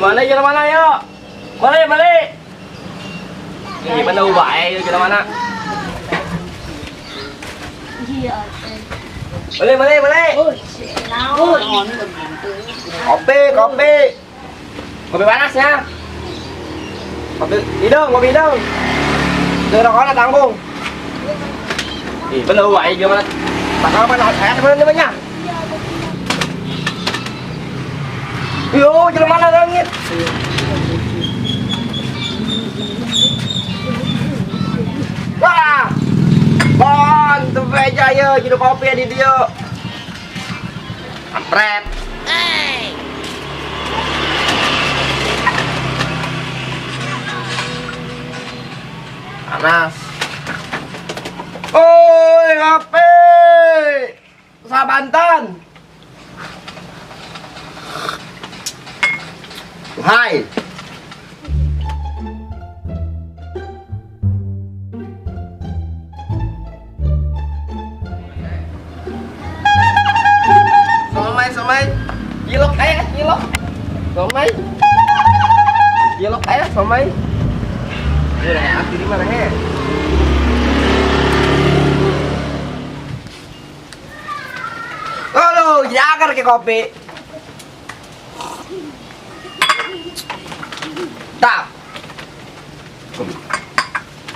Mana ya mana ya? Balik, balik. Ini mana bae ya mana? Balik, balik, balik. Kopi, kopi. Kopi panas ya. Kopi hidung, kopi hidung. Tuh rokoknya tanggung. Ih, bener wae gimana? Tak apa nak saya sebenarnya banyak. Yo, jalan mana langit? Wah! Bon, tuh aja ya, jadi kopi di dia. Kampret. Panas. Oi, kopi. Sabantan. Hai. Somai, somai. Cilok aya, cilok. Somai. Cilok aya, somai. Udah, di mana he? Halo, jagar ke kopi. Tap.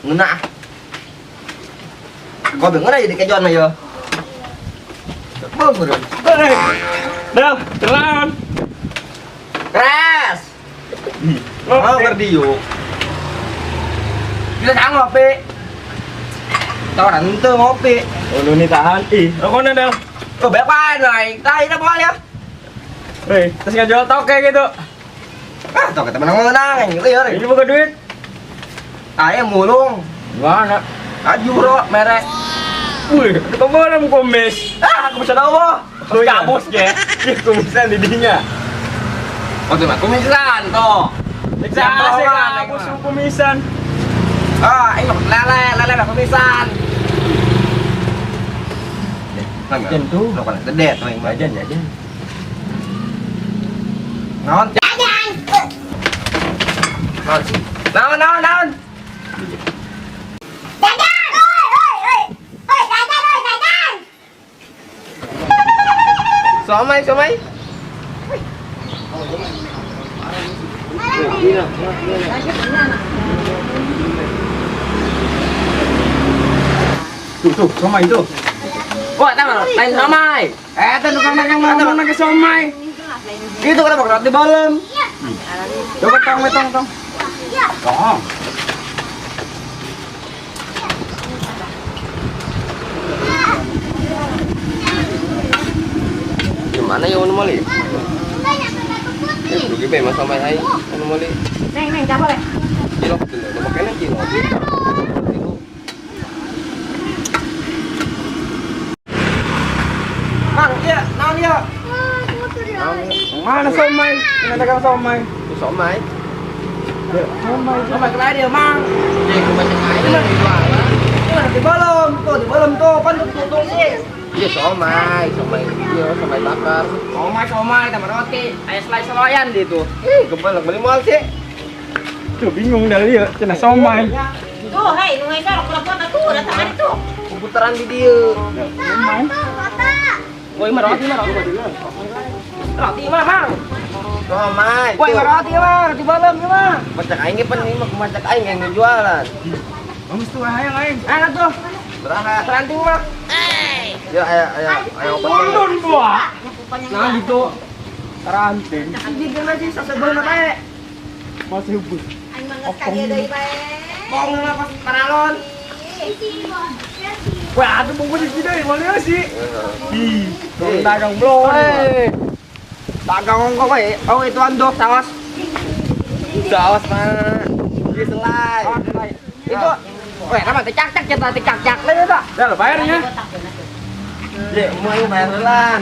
Ngena. Kopi ngena jadi kejuan mah yo. Bung, bro. Del, jalan. Keras. Oh, ngerti yuk. Kita sang ngopi. Tahu nanti ngopi. Oh, ini tahan. Ih, rokoknya Del. Oh, berapa nih? Tai dah boleh ya. Hei, terus nggak jual toke gitu. Ah, toke temen menang gitu ya. Ini bukan duit. Ayah mulung. Mana? Ajuro merek. Wih, ada mana mau komis? Ah, aku bisa tahu. Terus kabus ya. Ih, kumisan didinya. Oh, tuh mah kumisan tuh. Sih kabus kumisan. Ah, ini lele, lele mah kumisan. Tentu. Lo kan gede tuh yang Jajan, jajan. Naon? Naon? Naon, naon, naon? Somai, somai. Tuh, tuh, somai itu. Wah, tahu lain somai. Eh, itu tukang dagang ngomong lagi somai. Itu kenapa roti balem? Coba tong, tong, tong. Tong. Gimana ya anu mali? Eh, rugi be mas somai hai. Anu mali. Neng, neng, coba le. Cilok dulu, lo makanya cilok. Mang, iya, naon iya? Mana somai? Ini dagang somai. Itu somai. Somai. Somai kenapa dia, Mang? Iya, aku baca kain mah jualan. Ini mah di balem, tuh di balem tuh, pan tuh tuh sih. Iya, somai, somai, iya, somai bakar. Somai, somai, tambah roti, ayam selai seloyan di itu. Ih, kebal beli mual sih. Tuh bingung dari dia, cina somai. Tuh, hei, nunggu itu rokok tuh, datang itu. Komputeran di dia. Somai. Woi, mah roti, mah roti. Roti mah, Mang. Somai. Woi, mah roti mah, roti balem ya mah. Macak aing ge pan ini mah macak aing yang jualan. Bagus tuh hayang aing. Ayo tuh. Berapa? Teranting mah. Ya, ayo, ayo, ayo. Turun buah. Nah, gitu. Teranting. Ini gimana sih sasebel mah bae. Masih hubus. Bong lah pas paralon. Wah, ada bungkus di sini, mana sih? Ih, dagang belum. Dagang ongkong we. Oh, itu andok sawas. Sawas mah. Di selai. Itu. Weh, nama teh cak-cak kita teh cak-cak lain itu. Dah lo bayarnya. Ya, mau aing bayar heula.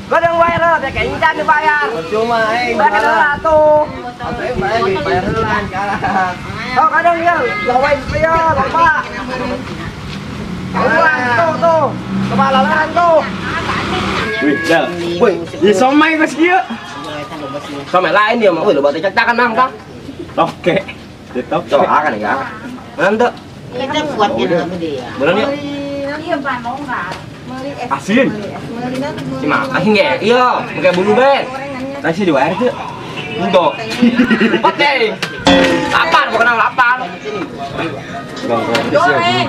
Kadang bayar lah, teh kayak dibayar. Cuma aing Bayar heula tuh. Aing bayar bayar heula sekarang. Oh, kadang ya, lawain ya, lupa. Ulang tuh tuh. Kepala lahan tuh. Wih, Del. Woi, Ih, somai geus kieu. Somai lain dia mah. Wih, lo baca caktakan mang kah? Oke. Tetap. Coba kan ya. Mana tuh? Kita buatnya sama dia. Bener yuk. Iya, panongan. Asin. Si mah, asin ge. Iya, pakai bulu ben. Nasi di WR tuh. Untuk. Empat deh. Lapar, bukan lapar.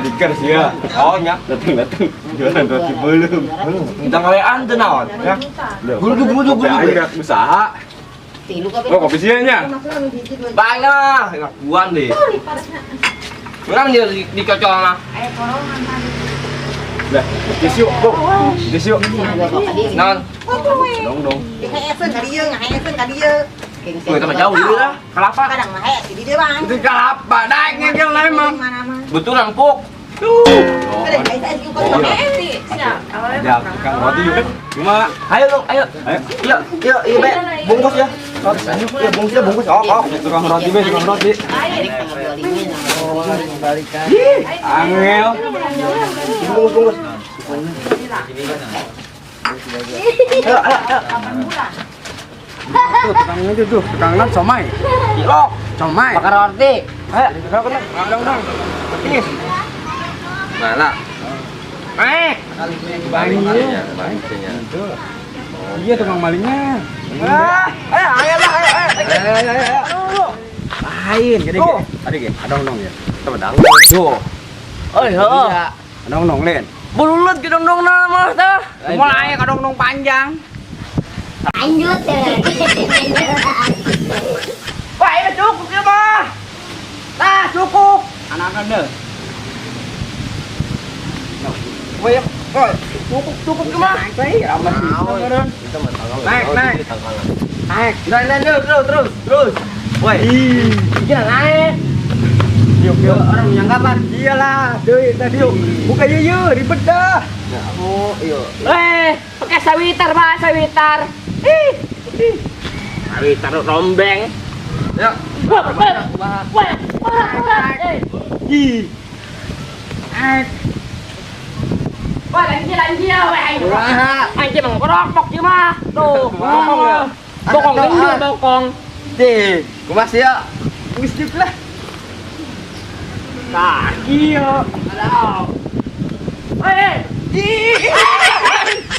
Pikir sih ya. Oh, nya. Datang-datang jualan roti belum. Kita ngalean tuh naon. Ya. Bulu bulu bulu. Aing usaha. Oh, kopi sih nya. Bang lah, ngakuan deh. Orang dia dicocol mah. Lah, tisu, Bu. Tisu. Non. Dong dong. Tuh, sama jauh dulu lah. Kelapa. Kadang mah di dia bang. Itu kelapa, naik ngegel lah emang. Betulan puk. Ya, tukang roti yuk. Cuma, ayo lu, ayo. Ayo. Iya, iya, iya, Be. Bungkus ya. Iya, bungkus ya, bungkus. Oh, oh. Tukang roti, Be, tukang roti. Ih, angel. Bungkus, bungkus. Ayo, ayo, ayo. Tuh, tukangnya itu tuh, tukangnya somai. Cilok, Somai. bakar roti. Ayo, dong, dong. Petis. Mana? Eh, Malingnya. Iya, tukang malingnya. ah, ayo, ayo, ayo, ayo, Ayo, ayo, ayo. Lain, gede ge. Tadi ge, ada dong ya. Temen Tuh, Oh, iya. ada dong len. Bululut ke dong na mah tah. Mulai kadang dong panjang. Lanjut ya. Wah, ini cukup ya mah. Nah, cukup. Anak anda. Wah, ya. Oh, cukup, cukup ya mah. Naik, naik. Naik. Naik, naik, terus, terus, terus, terus. Woi, gila naik. Yuk, yuk. Orang menyangkapan. Iyalah, doi tadi yuk. Buka yuk, yuk, ribet dah. Oh, iya. Eh, pakai sawitar, Pak, sawitar. Ih, Sawitar rombeng. Ya. Wah, wah, wah, wah, wah, eh. Ih. Naik. Wah, lanjut, lanjut, wah, aing. Wah. Aing mah ngerokok ieu mah. Tuh, bokong. Bokong gendut, bokong. Deh, kumas ya. Wis lah. Nah, iya. Aduh. Eh, eh.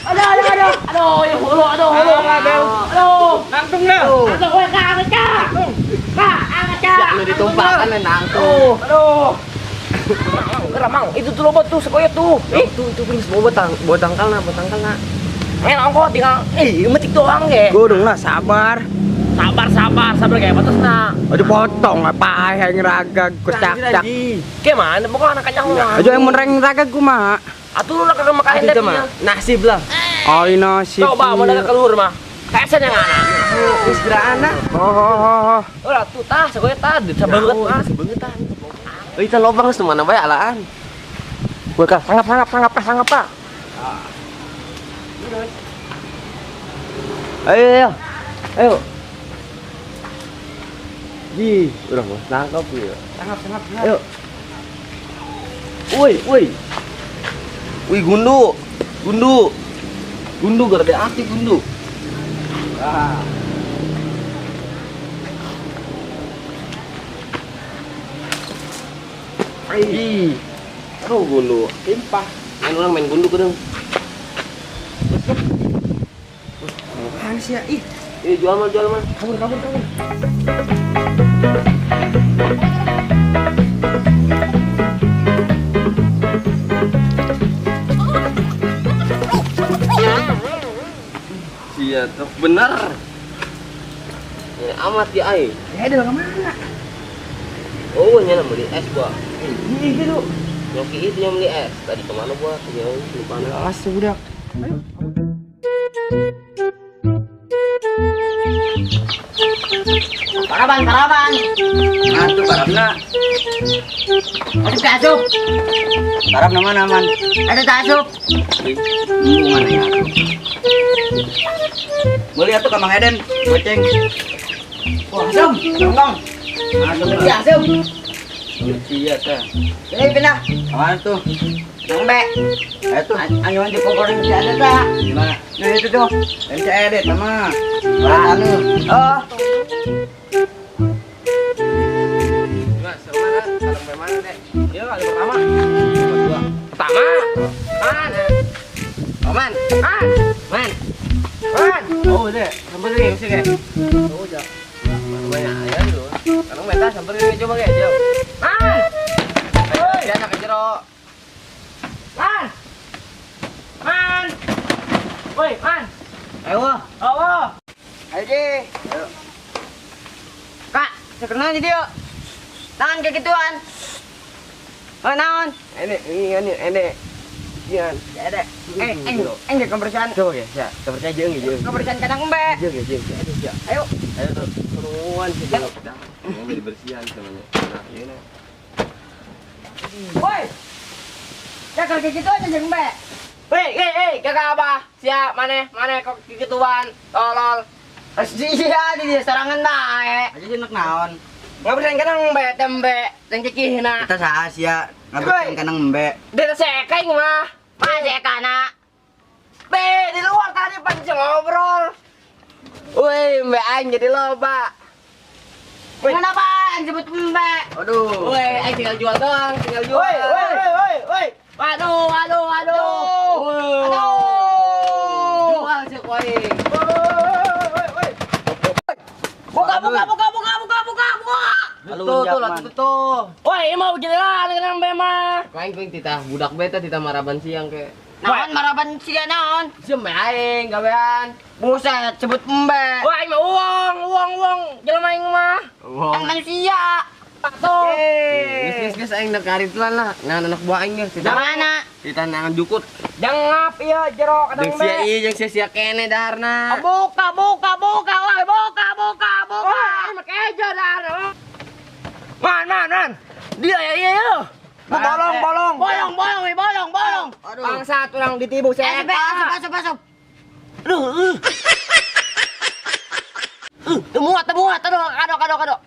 Aduh, aduh, aduh. Aduh, ya hulu, aduh, hulu. Aduh. Nangtung dah. Aduh, weh, kak, angkat, kak. Kak, angkat, kak. Ya lu ditumpahkan nangtung. Aduh. Mang, mang, itu tuh robot tuh, sekoyot tuh. Ih, Itu itu please bawa tang, bawa tangkal nah, bawa tangkal nah. main ongkos tinggal, metik doang ge. Godong lah, sabar. Sabar, sabar, sabar kayak batas nah. Aja potong apa yang raga kecak-cak. Kayak mana? Pokoknya anak kanyang mah. Aja yang mereng raga gua mah. Atuh lu nak makain Itu mah nasib lah. Oh, nasib. Coba mau dagang keluar mah. Kayak yang anak. Wis gerana. Oh, oh, oh, oh. Udah tuh tah, sekoyot tah, sebanget mah, sebanget tah. Oh, itu lobang geus mana bae alaan. Gua kah, sangap, sangap, sangap, kah, sangap, pak. Ayo, ayo. Ayo. Ji, udah mau tangkap ya. Tangkap, tangkap, tangkap. Ayo. Woi, woi. Wih, gundu. Gundu. Gundu gara aktif gundu. Ah. Ih. Aduh, gundu. Timpah. Main orang main gundu kedeng. Apaan sih ya? Ih, Ih, jual mal, jual mal. kabur, kabur, kabur. Iya, tuh bener. Ini amat ya, ai. Ya, dia kemana? Oh, nyala beli es gua. Ih, gitu. Yoki itu yang beli es. Tadi kemana gua? Jauh, lupa. Jelas sudah. Ayo. Paraban, paraban. Atuh barapna. Aduh, asup. Barap nama naman. Aduh, asup. Mana ya? Beli atuh ka Mang Eden, goceng. Wah, asem, dong. Asem. Ya, asup. Iya teh. Eh, pindah. Apaan tuh? Embe. Ayo tuh. Anu di pokoknya si ada tak? Gimana? Nah, itu tuh. MC edit sama. Anu. Oh. Mas, mana? Kalau mana deh? Iya, kali pertama. Dua. Pertama. Man. Oh, man. Man. Man. Man. Oh, deh. Sampai nih, mesti kayak. Oh, udah. Banyak ayam tuh. Kalau meta sampai nih coba kayak jauh. Man. Ayo, anak jero. Man. Man. Woi, Man. Ayo. Oh. Ayo, Ji. Kak, sekenal jadi yuk. Tangan kayak gituan. Oh, naon? Ini. Iya. Ada. Eh, kebersihan. Coba ya, ya. Kebersihan jeung jeung. Kebersihan kandang embe. Jeung jeung. Ayo. Ayo tuh. Seruan sih. Ini dibersihan semuanya. Nah, ini. Woi. Ya kalau kayak gitu aja jeung embe. Woi, kakak apa? Siap, mana kok gituan? Tolol. Sia di dia serangan bae. Aja enak naon. Ngabersihan kandang embe, tembe, dan cekihna. Kita saha sia ngabersihan kandang embe. Dia sekaing mah. Mana kana? Be, di luar tadi pancing ngobrol. Woi, embe aing jadi loba. Woi. Kenapa aing sebut embe? Aduh. Woi, aing tinggal jual doang, tinggal jual. Woi. Waduh. Aduh. Jual sih woi. Woi. Buka. Tuh. Woi, ini mau begini lah dengan embe mah. Aing kuing titah budak beta titah maraban siang ke. Naon maraban sia naon? Sia embe aing gawean. Buset, sebut embe. Wah, aing mah uang, jelema aing mah. Kan manusia. Tuh. Geus aing nak karituan lah. Nah, anak buah aing geus. Mana? Titah nangan jukut. Jangap ieu jero kadang Jeung sia ieu jeung sia-sia kene daharna. Buka, woi, buka. Wah, aing mah kejo daharna. Man. Dia ya iya yo. Bolong. Bolong, woi, bolong. Aduh. Bangsat urang ditipu saya. Asup. Aduh. Temuat, aduh, aduh.